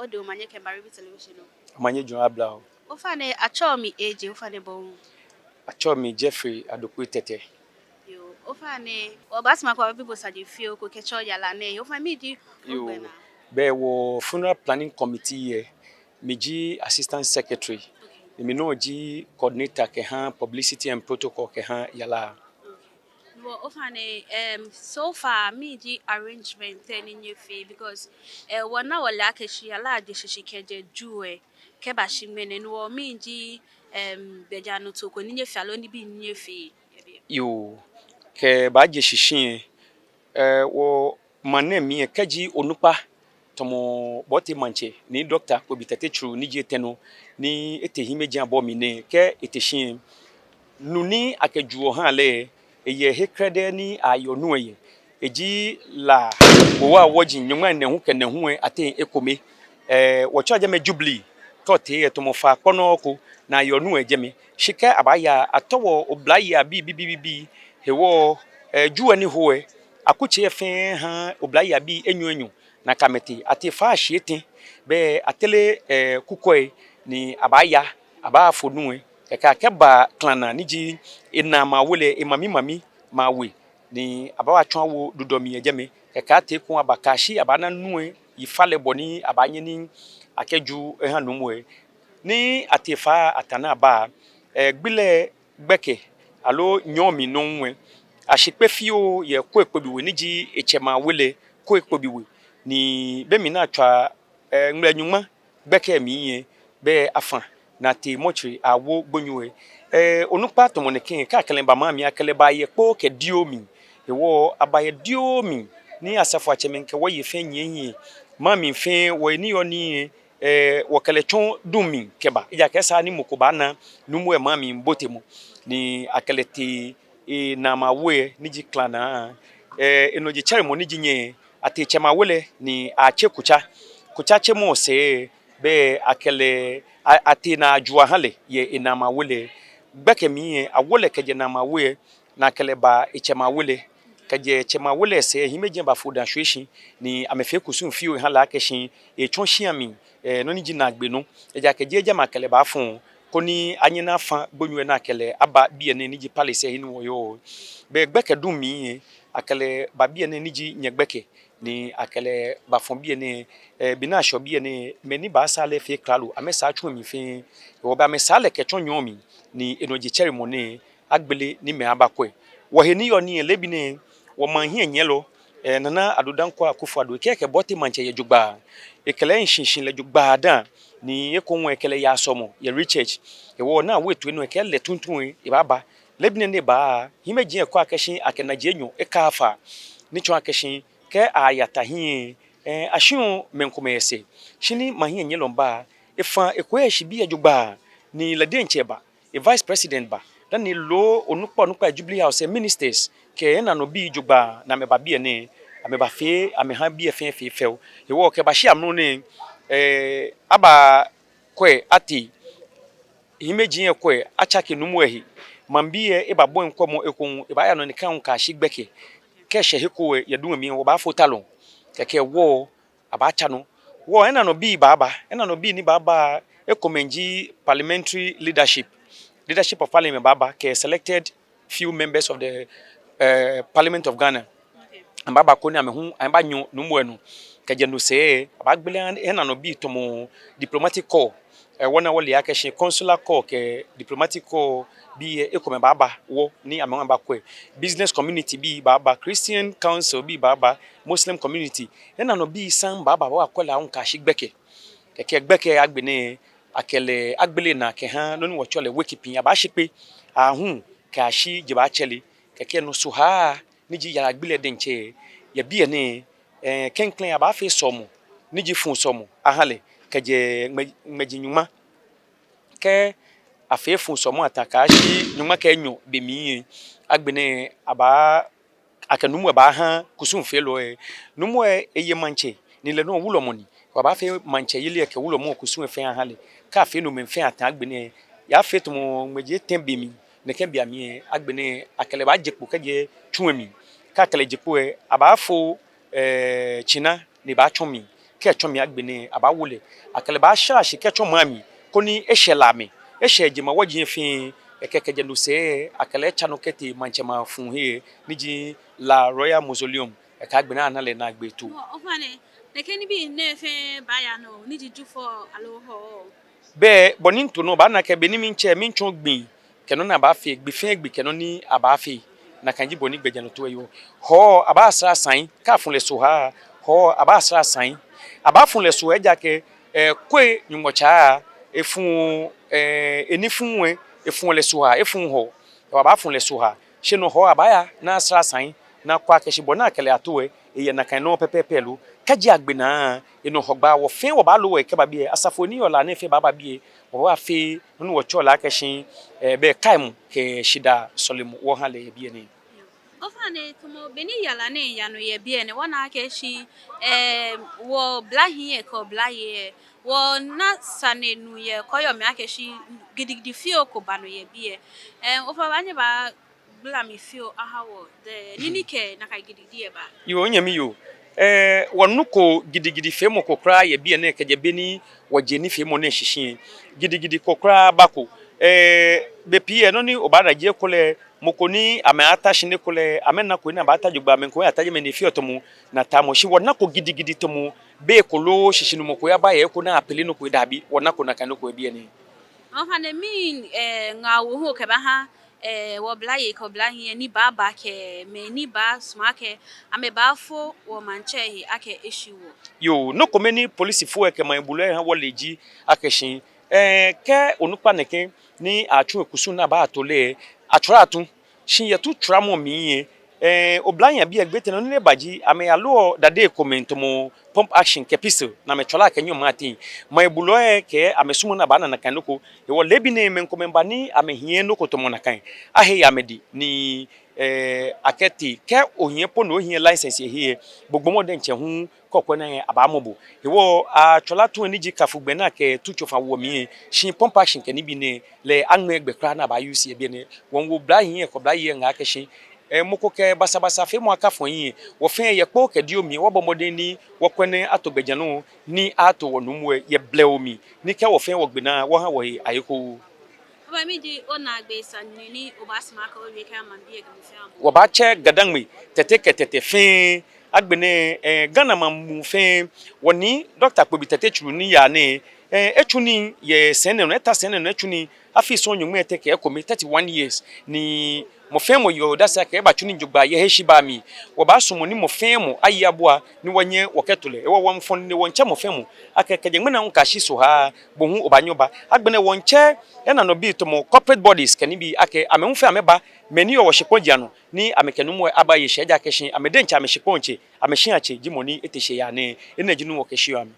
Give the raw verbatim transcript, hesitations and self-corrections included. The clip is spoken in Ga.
Ode omanye kɛ Maribi Television nɔ. Omanye jɔɔmɔ abla o. Ofainɛ, atsɛɔ mi A J, ofainɛ bo hu? Atsɛɔ mi Jeffrey Adokwei Tetteh. Yoo, ofainɛ, wɔbaasumɔ akɛ wɔbi bo saji fioo ko kɛtsɔ yara nɛɛ. Ofainɛ, mɛni ji ogbɛnaa? Yoo, bɛ wɔ funeral planning committee lɛ, miji assistant secretary. Okay. Ni mi nɔŋŋ ji coordinator kɛha publicity and protocol kɛha yara. Okay. Wɔ, ofainɛ, em, so far, mɛni ji arrangement lɛ ni nyɛfee, because, eh, wɔna wɔle akɛ shi yara je shishi kɛjɛ Ju lɛ kɛbashi ŋmɛnɛ. Ni wɔ, mɛni ji, em, gbɛjianɔtoo ko ni nyɛfee aloo nibii ni nyɛfee yɛ biɛ? Yoo, kɛbaje shishi lɛ, eh, wɔmaŋ nɛɛ mli lɛ, kɛji onukpa tamɔ Boate maŋtsɛ, Nii Doctor Kobe Tetteh Tsuru, ni ji etɛ nɔ, ni etee hiɛmɛiji abɔ mli nɛɛ, kɛ ete shi lɛ, nu ni akɛjuɔ ahaa lɛ, eyɛ he krɛdɛɛ ni ayeɔ nu lɛ yɛ. Eji La Kpowaa Wɔji nyɔŋmai nɛɛhu kɛ nɛɛhu lɛ ateŋ ekome. Eh, wɔtsɛɔ jɛmɛ Jubilee, tɔte lɛ tamɔ faa kpɔnɔ ko, ni ayeɔ nu lɛ jɛmɛ. Shi kɛ abaaya, atɔɔ oblayei abii bibii bibii. Hewɔ, eh, Ju lɛ ni ho lɛ, akutsei lɛ fɛɛ ha oblayei abii enyɔ enyɔ. Nakai amɛtee, atee faa shii etɛ, bɛ atere, eh, kukwɛi ni abaaya, abaafo nu lɛ. Kɛkɛ akɛba Klana ni ji enaamɛi awe lɛ, emami mami, mɛi awe, ni abaatsɔ awo dudɔ mli yɛ jɛmɛ. Kɛkɛ atee ekoŋŋ aba kɛyashi abaana nu lɛ yifalɛ bɔ ni abaanyɛ ni akɛ Ju lɛ aha Nuumo lɛ. Ni atee faa atana aba, eh, gbi lɛ gbɛkɛ aloo nyɔɔŋ mli nɔŋŋ lɛ, ashi kpe fioo yɛ Koekpobi We ni ji etsɛmɛi awe lɛ, Koekpobi We. Ni be mli ni atswa, eh, ŋmlɛ nyɔŋma gbɛkɛ mli lɛ, bɛ afã ni atee mortuary awo gbonyo lɛ. Eh, onukpa tamɔ nɛkɛ, kɛ akɛ lɛ ba maŋ mli, akɛ lɛ baye kpoo kɛ dioo mli. Hewɔ abaye dioo mli, ni asafoiatsɛmɛi kɛ wɔyei fɛɛ nyiɛ hiɛ. Maŋ mli fɛɛ, wɔyɛ nii yɔɔ ni lɛ, eh, wɔkɛ lɛ tsɔ duŋ mli kɛba. Ejaakɛ esaaa ni mɔ ko baana Nuumo lɛ maŋ mli botemɔ. Ni akɛ lɛ tee enaamɛi awe lɛ ni ji Klana. Eh, enɔ jetsɛremɔ ni ji nyɛ, atee tsɛmɛi awe lɛ ni atse kotsa. Kotsa tsemɔ sɛɛ, bɛ akɛ lɛ a-, atee ni ajuu aha lɛ yɛ enaamɛi awe lɛ. Gbɛkɛ mli lɛ, awo lɛ kɛjɛ naamɛi awe lɛ, ni akɛ lɛ ba etsɛmɛi awe lɛ. Kɛjɛ tsɛmɛi awe lɛ sɛɛ, hiɛmɛiji lɛ bafo daa shwie shi, ni amɛfee kusum fioo eha lɛ akɛ shi etsɔ shia mli, eh, nɔ ni ji naagbee nɔ. Ejaakɛ jeee jɛmɛ akɛ lɛ baafɔ, koni anyɛ ni afã gbonyo lɛ ni akɛ lɛ aba biɛ nɛɛ ni ji palace lɛ he ni wɔyɔɔ. Bɛ gbɛkɛ duŋ mli lɛ, akɛ lɛ ba biɛ nɛɛ ni ji nyɛ gbɛkɛ, ni akɛ lɛ bafɔ biɛ nɛɛ. Eh, be ni ashɛɔ biɛ nɛɛ, mɛi ni baasaa lɛ fɛɛ klalo, amɛsaa tsu lɛ mli fɛɛ. Hewɔ bɛ amɛsaa lɛ kɛtsɔ nyɔɔŋ mli, ni enɔ jetsɛremɔ nɛɛ agbele ni mɛi abakwɛ. Wɔhe ni yɔɔ ni lɛ, leebi nɛɛ, wɔmaŋ hiɛnyiɛlɔ, eh, Nana Addo Dankwa Akufo-Addo, ekɛɛ akɛ Boate maŋtsɛ yɛ jogbaŋŋ. Ekɛ lɛ shishi lɛ jogbaŋŋ daa, ni ekoŋŋ ekɛ lɛ yaa sɔlemɔ yɛ Richchurch. Hewɔ ni awo etoi nɔ, ekɛɛ lɛ tuuntu lɛ ebaaba. Leebi nɛɛ ni eba, hiɛmɛiji lɛ kɔ akɛ shi akɛ naji enyɔ eka afã. Ni tsɔɔ akɛ shi kɛ aya ta hiɛ, eh, ashiɔ mɛi komɛi yɛ sɛɛ. Shi ni maŋ hiɛnyiɛlɔ ba, efã eko eshi biɛ jogbaŋŋ, ni lɛ diɛŋtsɛ eba. E vice president ba, dani loo onukpa onukpai Jubilee House, eh, ministers kɛ enaanɔbii jogbaŋŋ, ni amɛba biɛ nɛɛ, amɛbafee, amɛha biɛ fɛɛ fee fɛo. Hewɔ kɛbashi amrɔ nɛɛ, eh, abakwɛ atee, hiɛmɛiji lɛ kwɛ atsake Nuumo lɛ he. Maŋbii lɛ ebabɔi ŋkɔmɔ ekoŋŋ, ebaaya nɔ ni kɛ aahu kɛyashi gbɛkɛ. Kɛ eshɛ he ko lɛ, yɛ duŋ lɛ mli lɛ, wɔbaafo talɔŋ. Kɛkɛ wɔ abaatsa nɔ. Wɔ enaanɔbii baaba, enaanɔbii ni baaba, ekomɛi ji parliamentary leadership, leadership of parliament baaba, kɛ selected few members of the, eh, Parliament of Ghana. Okay. Amɛbaaba koni amɛ hu amɛbanyɔ Nuumo lɛ nɔ. Kɛjɛ no sɛɛ, abaagbele enaanɔbii tamɔ diplomatic corps. Eh, wɔna wɔle akɛ shi consular corps kɛ diplomatic corps bii lɛ ekomɛi baaba wɔ ni amɛ hu amɛbakwɛ. Business community bii baaba, Christian Council bii baaba, Muslim community. Enaanɔbii saŋŋ baaba, baakwɛ lɛ aahu kɛyashi gbɛkɛ. Kɛkɛ gbɛkɛ agbɛnɛ, akɛ lɛ agbele naa kɛha nɔ ni wɔtsɛɔ lɛ wakekeeping, abaashi kpe aahu kɛyashi je baatsɛre. Kɛkɛ nɔsuhaa ni ji yara gbi lɛ diɛŋtsɛ, yɛ biɛ nɛɛ, eh, klɛŋklɛŋ abaafee sɔlemɔ ni ji fuu sɔlemɔ aha lɛ kɛjɛ ŋmɛ-, ŋmɛji nyɔŋma. Kɛ afee fuu sɔlemɔ ata kɛyashi nyɔŋma kɛ enyɔ be mli lɛ, agbɛnɛ abaa, akɛ Nuumo lɛ baaha kusumfeelɔi lɛ. Nuumo lɛ eye maŋtsɛ, ni lɛ nɔŋŋ wulɔmɔ ni. Wɔbaafee maŋtsɛyeli lɛ kɛ wulɔmɔ kusum lɛ fɛɛ aha lɛ. Kɛ afee nomɛi fɛɛ ata agbɛnɛ, eyaafee tamɔ ŋmɛji etɛ be mli, nɛkɛ be mli lɛ, agbɛnɛ akɛ lɛ baaje kpo kɛjɛ tsu lɛ mli. Kɛ akɛ lɛ je kpo lɛ, abaafo, eh, tsina ni ebaatsɔ mli. kɛ etsɔ mli agbɛnɛ abaawo lɛ. Akɛ lɛ baashara shi kɛtsɔ maŋ mli, koni eshɛ la mli, eshɛ jemawɔji fɛɛ, ekɛ kɛjɛ no sɛɛ, akɛ lɛ etsa nɔ kɛtee maŋtsɛmɛi afuu he, ni ji La Royal Mausoleum, ekɛ agbɛnɛ ana lɛ naagbee too. Ofainɛ, nɛkɛ nibii nɛɛ fɛɛ baaya nɔ, ni ji Jufɔ aloo Hɔɔ? Bɛ, bɔ ni mito nɔ, obaana akɛ be ni mitsɛ, mitsɔɔ gbi kɛ nɔ ni abaafee, gbi fɛɛ gbi kɛ nɔ ni abaafee. Nakai ji bɔ ni gbɛjianɔtoo lɛ yɔɔ. Hɔɔ, abaasara sane, kɛ afu lɛ sohaa. Hɔɔ, abaasara sane. Abaafu lɛ sohaa ejaakɛ, eh, Kwei Nyɔŋmɔ tsaa, efu, eh, enifuu lɛ, efu lɛ sohaa, efu Hɔɔ. Abaafu lɛ sohaa. Shi no Hɔɔ abaaya ni asara sane, ni akwɛ akɛ shi bɔ ni akɛ lɛ ato lɛ, eyɛ nakai nɔŋŋ pɛpɛɛpɛ lo. Kɛji agbe naa, enɔ Hɔgbaa, wɔ fɛɛ wɔbaalo wɔhe kɛba biɛ, asafo ni yɔɔ La nɛɛ fɛɛ baaba biɛ, wɔbaafee nɔ ni wɔtsɛɔ lɛ akɛ shi, eh, bɛ kaimɔ kɛ shidaa sɔlemɔ wɔha lɛ yɛ biɛ nɛɛ. Ofainɛ, tamɔ be ni yara nɛɛ yaa nɔ yɛ biɛ nɛɛ, wɔna akɛ shi, eh, wɔ oblahii lɛ kɛ oblayei lɛ, wɔna sane nuu yɛ kɔɔyɔɔ mli akɛ shi gidigidi fioo ko ba nɔ yɛ biɛ. Eh, ofainɛ, obaanyɛ oba gbala mli fioo oha wɔ, eh, nɔ ni kɛ nakai gidigidi lɛ ba. Yoo, onyɛmi yoo. Eh, wɔnuko gidigidi feemɔ ko kwraa yɛ biɛ nɛɛ kɛjɛ be ni wɔje nifeemɔ nɛɛ shishi lɛ. Gidigidi ko kwraa bako. Eh, bei pii lɛ nɔ ni obaana ji ekolɛ, mɔ ko ni amɛaata shi ni ekolɛ, amɛnako he ni abaata jogbaŋŋ, mɛi komɛi ata jɛmɛ ni efeɔ tamɔ naataamɔ. Shi wɔnako gidigidi tamɔ be ko loo shishinumɔ ko yaba yɛ he ko ni apele nɔ ko, dabi, wɔnako nakai nɔ ko yɛ biɛ nɛɛ. Ofainɛ, mɛni, eh, ŋaawoo hu okɛbaaha, eh, wɔ oblayei kɛ oblahii lɛ ni baaba kɛ mɛi ni baasumɔ akɛ amɛbaafo wɔ maŋtsɛ he akɛ eshi wɔ? Yoo, nɔ kome ni polisifoi lɛ kɛ maŋ bulɔi lɛ ha wɔle ji akɛ shi, eh, kɛ onukpa nɛkɛ ni atsu ekusum ni abaato lɛ, atswaa tu. Shi yɛ tu tswaamɔ mli lɛ, eh, oblahii abii lɛ, gbɛ tɛŋŋ nɔ ni eba ji, amɛyaloɔ dade komɛi tamɔ pump action kɛ pistol, ni amɛtswaa lɛ kɛ nyɔŋma teŋ. Maŋ bulɔi lɛ kɛɛ amɛsumɔɔɔ ni abaana nakai nɔ ko. Hewɔ leebi nɛɛ mɛi komɛi ba ni amɛhiɛ nɔ ko tamɔ nakai. Ahe yɛ amɛdɛŋ ni, eh, akɛɛ tɛɛ, kɛ ohiɛ po ni ohiɛ license yɛ he lɛ, bo gbɔmɔ diɛŋtsɛ hu kɛ okwɛ ni abaamɔ bo. Hewɔ atswaa lɛ tu lɛ ni ji Kafogbɛ ni akɛ tu tsofa woɔ mli lɛ, shi pump action kɛ nibii nɛɛ lɛ aŋmɛɛɛ gbɛ kwraa ni abaa-use yɛ biɛ nɛɛ. Wɔmiiwo oblahii lɛ kɛ oblayei lɛ ŋaa akɛ shi, eh, mɔ ko kɛ basabasa feemɔ akafɔ ehiɛ. Wɔ fɛɛ yɛ kpoo kɛ dioo mli lɛ, wɔbɔ mɔdɛŋ ni wɔkwɛ ni ato gbɛjianɔ ni ato wɔnuumo lɛ yɛ blɛoo mli, ni kɛ wɔ fɛɛ wɔgbe naa wɔha wɔhe aye koo. Ofainɛ, mɛni ji onaagbee sane ni obaasumɔ akɛ owie kɛha maŋbii lɛ kɛ mɔ fɛɛ mɔ? Wɔbaatsɛ Ga-Dangme Tɛte kɛ Tɛte fɛɛ. Agbɛnɛ, eh, Ghana maŋ muu fɛɛ, wɔnii Doctor Kpobi Tɛte Tsuru ni yaa nɛɛ, eh, etsu nii yɛ sɛi nɛɛ nɔ, eta sɛi nɛɛ nɔ etsu nii afii sɔŋŋ nyɔŋmai etɛ kɛ ekome, thirty-one years. Ni mɔ fɛɛ mɔ yeɔ odase akɛ ebatsu nii jogbaŋŋ yɛ heshibaa mli. Wɔbaasumɔ ni mɔ fɛɛ mɔ aye abua ni wɔnyɛ wɔkɛto lɛ. Hewɔ wɔmiifɔ nine wɔmiitsɛ mɔ fɛɛ mɔ akɛ kɛjɛ ŋmɛnɛ aahu kɛyashi Sohaa, bo hu obaanyɛ oba. Agbɛnɛ wɔmiitsɛ enanɔbii tamɔ corporate bodies kɛ nibii akɛ amɛ hu fɛɛ amɛba, mɛi ni yɔɔ wɔshikpɔŋ ji anɔ, ni amɛkɛ nuumo lɛ abaye shi ejaakɛ shi amɛ diɛŋtsɛ amɛshikpɔŋtsɛ, amɛshiatsɛ ji mɔ ni ete shi eyaa nɛɛ. Enɛ ji nɔ ni wɔkɛshiɔ amɛ.